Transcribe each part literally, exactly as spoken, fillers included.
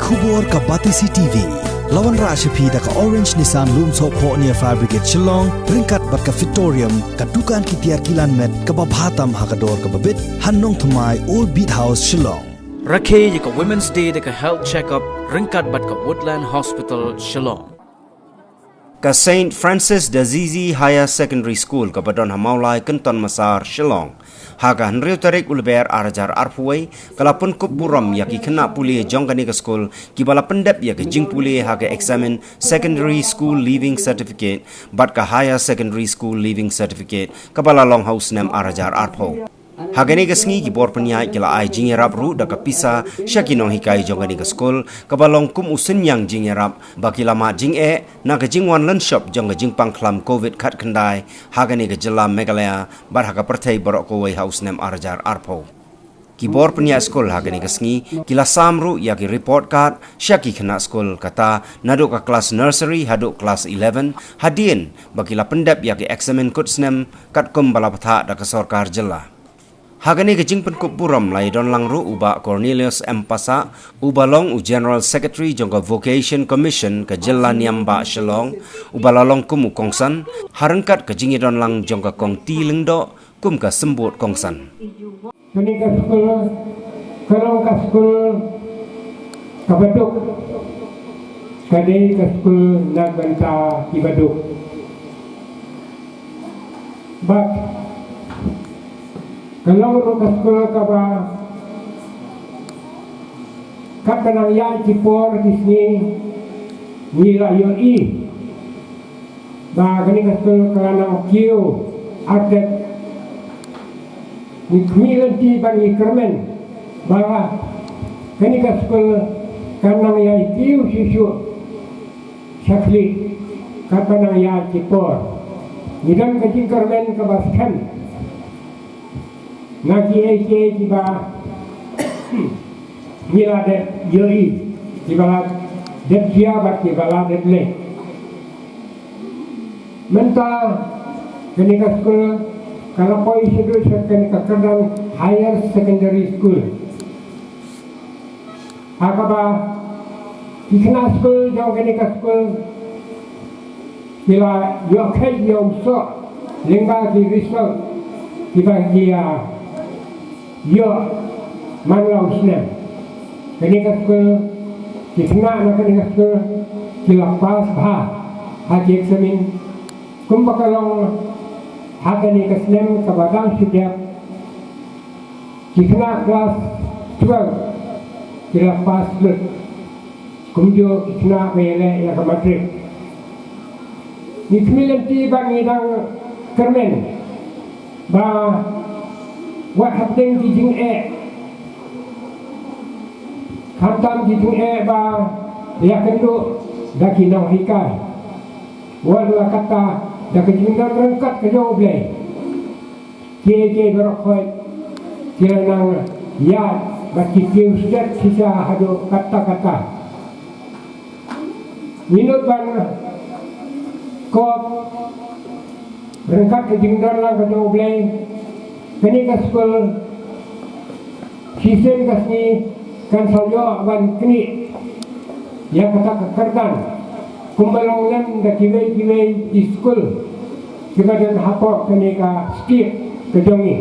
Khubor ka Batesi T V. La wanrah sha phi da ka Orange Nissan Lumsohphoh near Fire Brigade Shillong, ryngkat bad ka Fitorium, ka dukan ki tiar kilan met kaba bha tam ha ka dor kaba bit, ha Nongthymmai, Old Beat House, Shillong. Rakhe ïa ka Women's Day da ka health check-up ryngkat bad ka Woodland Hospital, Shillong. Ka Saint Francis d'Assisi Higher Secondary School kaba don ha Mawlai, Kynton Massar, Shillong, ha ka hynriew tarik u Lber ar hajar arphew wei, ka la pynkup burom ïa ki khynnah pule jong kane ka skul kiba la pyndep ïa ka jingpule ha ka eksamin Secondary School Leaving Certificate bad ka Higher Secondary School Leaving Certificate kaba la long ha u snem ar hajar arphew. Ha kane ka sngi ki bor pynïaid ki la ai jingïarap ruh da ka pisa sha ki nonghikai jong kane ka skul, kaba long kum u synñiang jingïarap ba ki la mad jingeh na ka jingwan lynshop jong ka jingpang khlam Covid khatkhyndai ha kane ka jylla Meghalaya bad ha ka pyrthei baroh kawei ha u snem ar hajar arphew. Ki bor pynïaid skul ha kane ka sngi ki la sam ruh ïa ki report card sha ki khynnah skul, kata naduh ka klas nursery haduh klas eleven, hadien ba ki la pyndep ïa ki eksamin kut snem katkum ba la bthah da ka sorkar jylla. Ha kane ka jingpynkup burom la ïadon lang ruh u Bah Cornelius M Passah, uba long u General Secretary jong ka Vocation Commission ka Jylla Niam Bah Shillong, uba la long kum u kongsan, ha ryngkat ka jingïadon lang jong ka Kong T Lyngdoh kum ka symbud kongsan. Kane ka skul ka long ka skul kaba duk. Ka dei ka skul na ka bynta kiba duk. Bad ka long ruh ka skul kaba, katba nang ïaid ki por ki sngi, ngi la ïohi ba kane ka skul ka la nang kiew artet. Ngi khmih lynti bad ngi kyrmen ba kane ka skul ka nang ïai kiew shuh shuh sha khlieh katba nang ïaid ki por. Ngi don ka jingkyrmen kaba skhem na kiei kiei kiba ngi la dep ïohi, kiba la dep jia bad kiba la dep leh. Mynta kane ka skul ka la poi shaduh sha kane ka kyrdan Higher Secondary School, ha kaba ki khynnah skul jong kane ka skul ki la ïoh kheit ïoh soh lyngba ki result kiba ki ïa ïoh man la u snem. Kane ka skul, ki khynnah na kane ka skul ki la pass bha ha ki eksamin, kumba ka long ha kane ka snem kaba dang shu dep, ki khynnah klas twelve ki la pass lut. Kumjuh ki khynnah ba ïaleh ïa ka matrik. Ngi khmih lynti bad ngi dang kyrmen ba wat hapdeng ki jingeh, khamtam ki jingeh ba ïakynduh da ki nonghikai, wat la katta da ka jingdon ryngkat ka jong U Blei, kiei kiei baroh khoit ki la nang ïaid bad ki kiew stet shisha haduh katta katta. Ngi nud ban kop ryngkat ka jingdon lang ka jong U Blei, kane ka skul shisien ka sngi kan sa ïoh ban knieh ïa kata ka kyrdan kumba long lem da kiwei kiwei ki skul kiba don hapoh kane ka state ka jong ngi.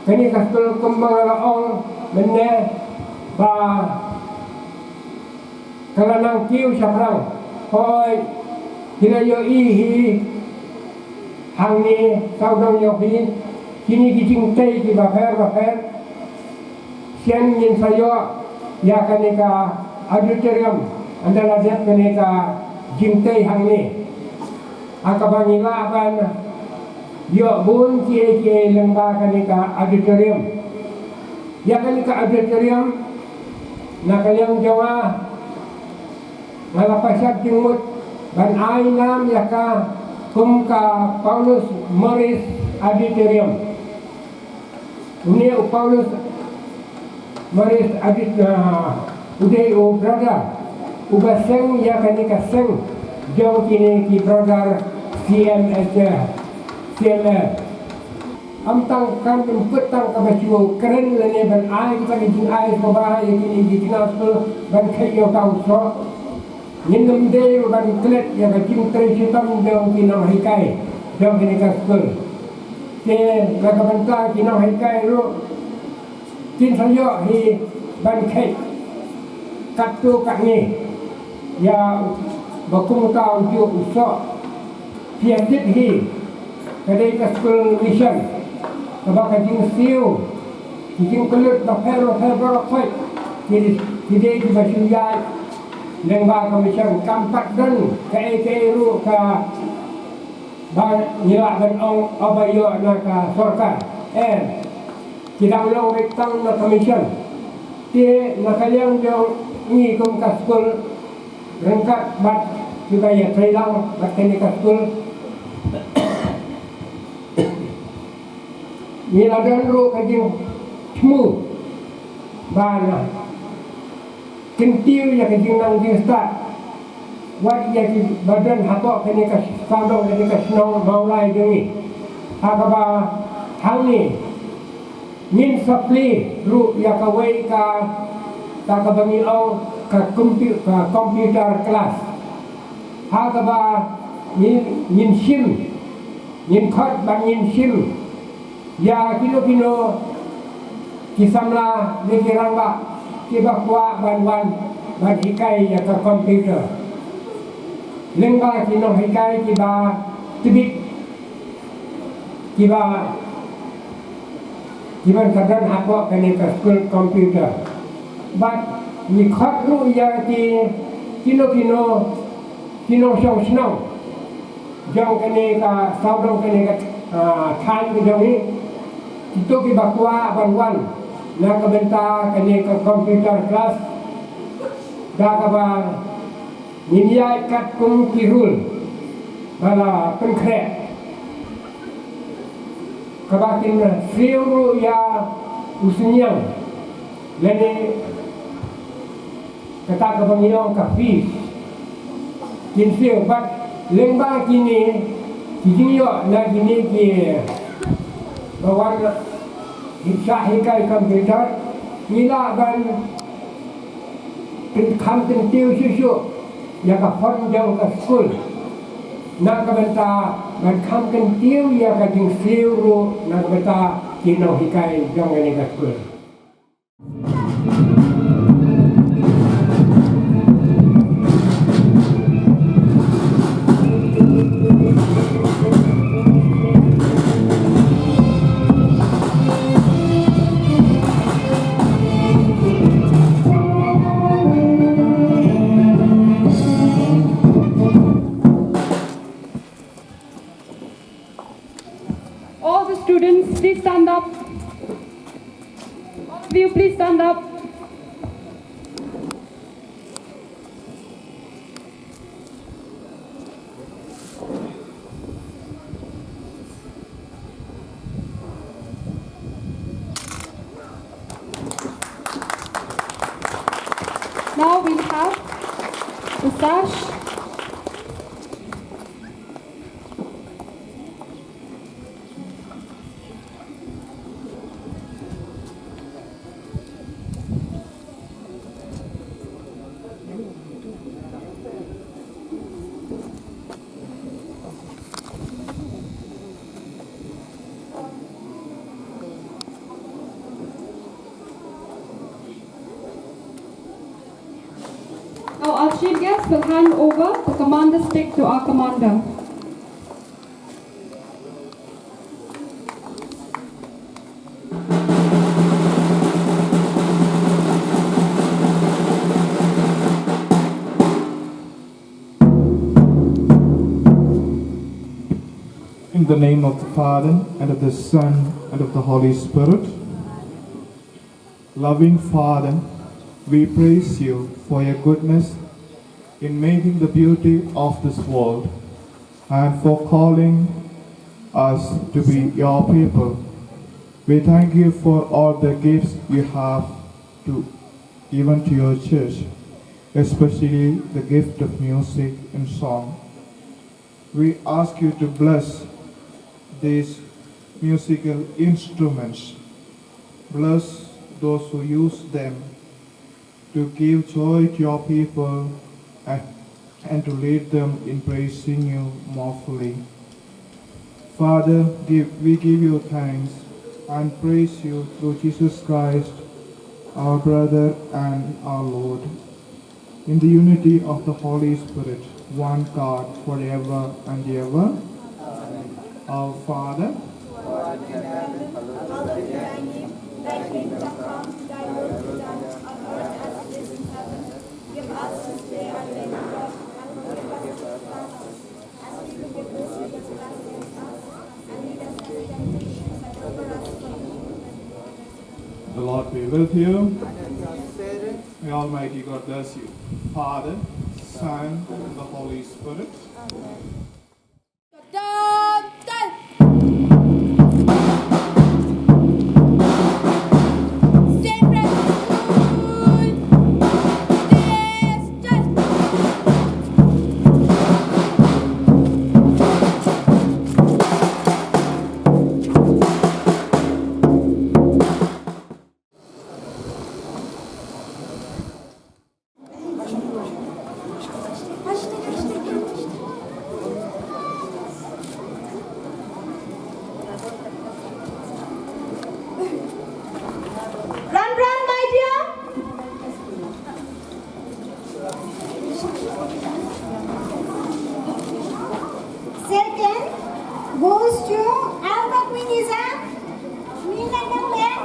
Kane ka skul kumba nga la ong mynne ba ka la nang kiew shaphrang. Hooid, ki la ïohi hi hangne, sawdong ïohi kine ki jingtei kiba pher ba pher. Shen ngin sa ïoh ïa kane ka auditorium, ynda la dep kane ka jingtei hangne, ha kaba ngi lah ban ïoh bun kiei kiei lyngba kane ka auditorium. Ïa kane ka auditorium, na ka liang jong nga, nga la pynshad jingmut ban ai nam ïa ka kum ka Paulus Morris Auditorium. Une u Paulus Morris Audit, ah, u dei u brother uba seng ïa kane ka seng jong kine ki brother C M S, C M L. Kam tang kan pynkut tang kaba shu kren lane ban ai kita ki jingai kaba ïa kine ki khynnah skul ban kheit ïa ka u soh. Ngin ym dei ruh ban klet ïa ka jingtrei shitom jong ki nonghikai jong kine ka skul. Te na ka bynta ki nonghikai ruh kin sa ïoh hi ban kheit katto katne ïa ba kum uta u juh u soh. Phi ïa tip hi ka dei ka skul mission kaba ka jingsiew ki jingkyllut bapher bapher baroh khoit ki, ki dei kiba shu ïaid lyngba ka mission. Kam pat don kaei kaei ruh kaba ngi lah ban ong aba ïoh na ka sorkar. Em, ki dang long beit tang na ka mission. Te na ka liang jong ngi kum ka skul ryngkat bad kiba ïatrei lang bad kane ka skul, ngi la don ruh ka jingthmu ba na kyntiew ïa ka jingnang jingstad wat ïa kiba don hapoh kane ka sawdong kane ka shnong Mawlai jong ngi. Ha kaba hangne ngin sa plie ruh ïa kawei ka, ka kaba ngi ong ka compu-, ka computer class. Ha kaba ngin, ngin shim, ngin khot bad ngin shim ïa kino kino ki samla ne ki rangbah kiba kwah ban wan ban hikai ïa ka computer. Lyngba ki nonghikai kiba tbit kiba, kiba ka don hapoh kane ka skul computer. Bad ngi khot ruh ïa ki kino kino, kino shong shnong jong kane ka sawdong kane ka, ah, thaiñ ka jong ngi. Kito kiba kwah ban wan na ka bynta kane ka computer class da kaba ngin ïaid katkum ki rule ba la pynkhreh kaba kin siew ruh ïa u synñiang lane kata kaba ngi ong ka fees. Kin siew bad lyngba kine ki jingïoh na kine kiba wan shah hikai computer ngi lah ban kham kyntiew shuh shuh ïa ka fund jong ka skul na ka bynta ban kham kyntiew ïa ka jingsiew ruh na ka bynta ki nonghikai jong kane ka skul. All the students, please stand up. All of you, please stand up. Now we have the sash. Now our chief guest will hand over the commander stick to our commander. In the name of the Father, and of the Son, and of the Holy Spirit. Loving Father, we praise you for your goodness in making the beauty of this world and for calling us to be your people. We thank you for all the gifts you have to, given to your church, especially the gift of music and song. We ask you to bless these musical instruments. Bless those who use them to give joy to your people and, and to lead them in praising you more fully. Father, give, we give you thanks and praise you through Jesus Christ, our brother and our Lord, in the unity of the Holy Spirit, one God, forever and ever. Our Father, the Lord be with you. May Almighty God bless you, Father, Son, and the Holy Spirit. Run, run, my dear. Second goes to Alba Queen Isa. Mina Nanglen.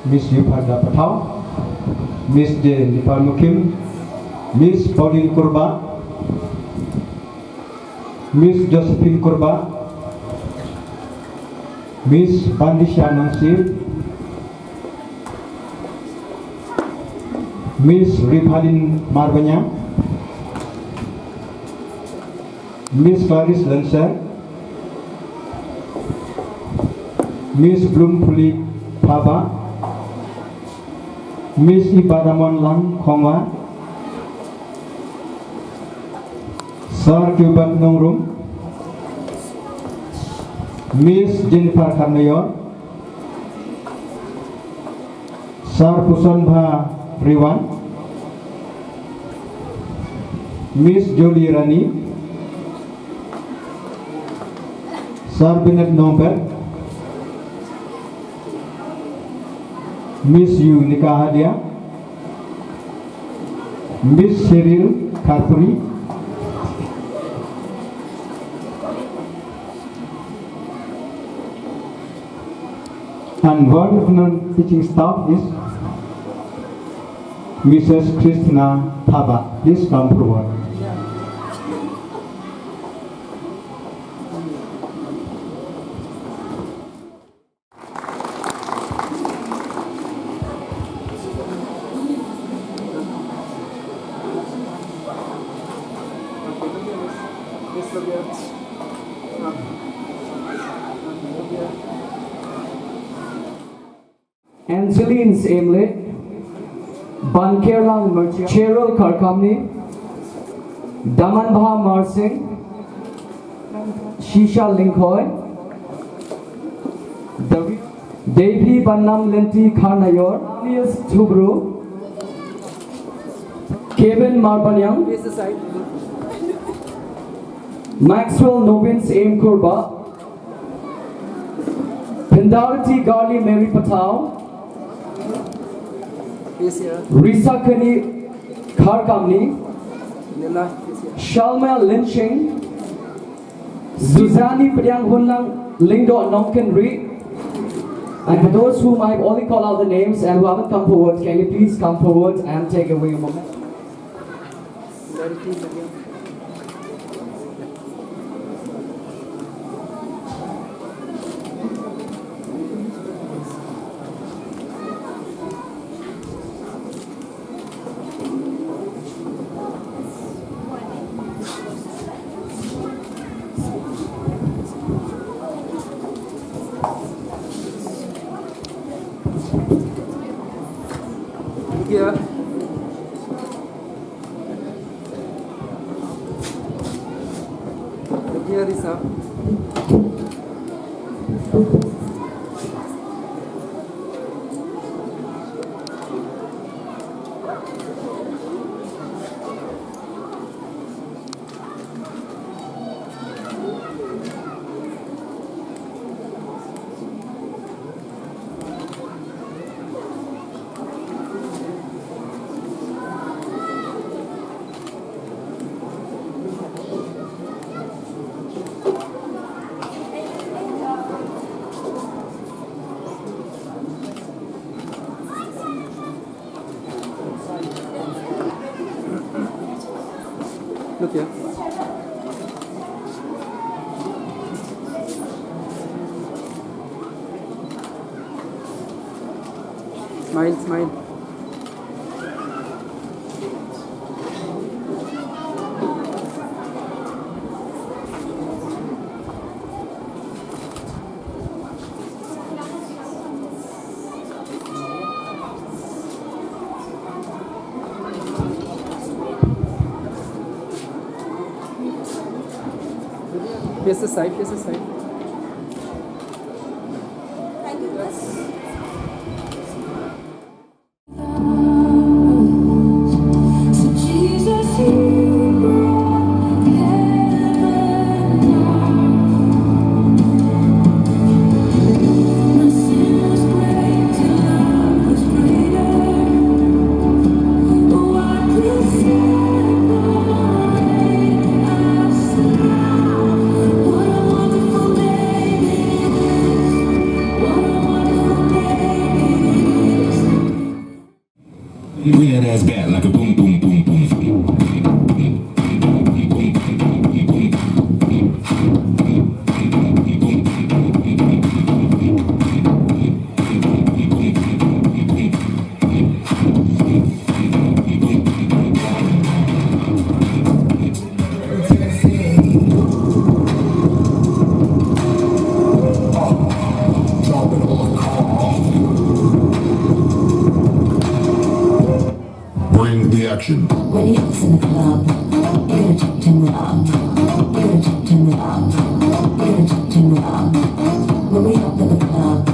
Miss Yupharda Pathau, Miss Jennifer Mukim, Miss Pauline Kurba, Miss Josephine Kurba, Miss Bandisha Nangsir, Miss Riphalin Marbanya, Miss Clarice Lenser, Miss Bloomfully Phaba, Miss Ibaramon Lang Khongwa, Sir Gilbert Nongrum, Miss Jennifer Kharmayor, Sir Puson Bha Riwan, Miss Jolie Rani, Sir Bennett Norbert, Miss Unica Hadia, Miss Cheryl Kharpuri, and one of the teaching staff is Missus Christina Phaba. Please come forward. Angeline Syiem leh, Bankerlang Merchant, Cheryl Kharkamni, Damanbha Marsing, Shisha Lyngkhoi, Davi-, Devi Banam Lynti Kharnayor, Amius Thubru, Kevin Marbaniang, Maxwell Nobin Syiem Kurba, Pindarti Garli Mary Pathau, Risa Kani Kharkamni, Shalma Lynshing, Suzanne Pdiang Hunlang Lyngdoh Nongkynrih. And for those whom I've only called out the names and who haven't come forward, can you please come forward and take away a moment? Yeah. Here is a Look here. Smile, smile. Face aside, face aside. Bring that ass back like a boom, boom, boom, boom, boom. Bring the action. When you in the club, you gotta turn it up. You gotta turn it up. You gotta turn it up. When we up in the club,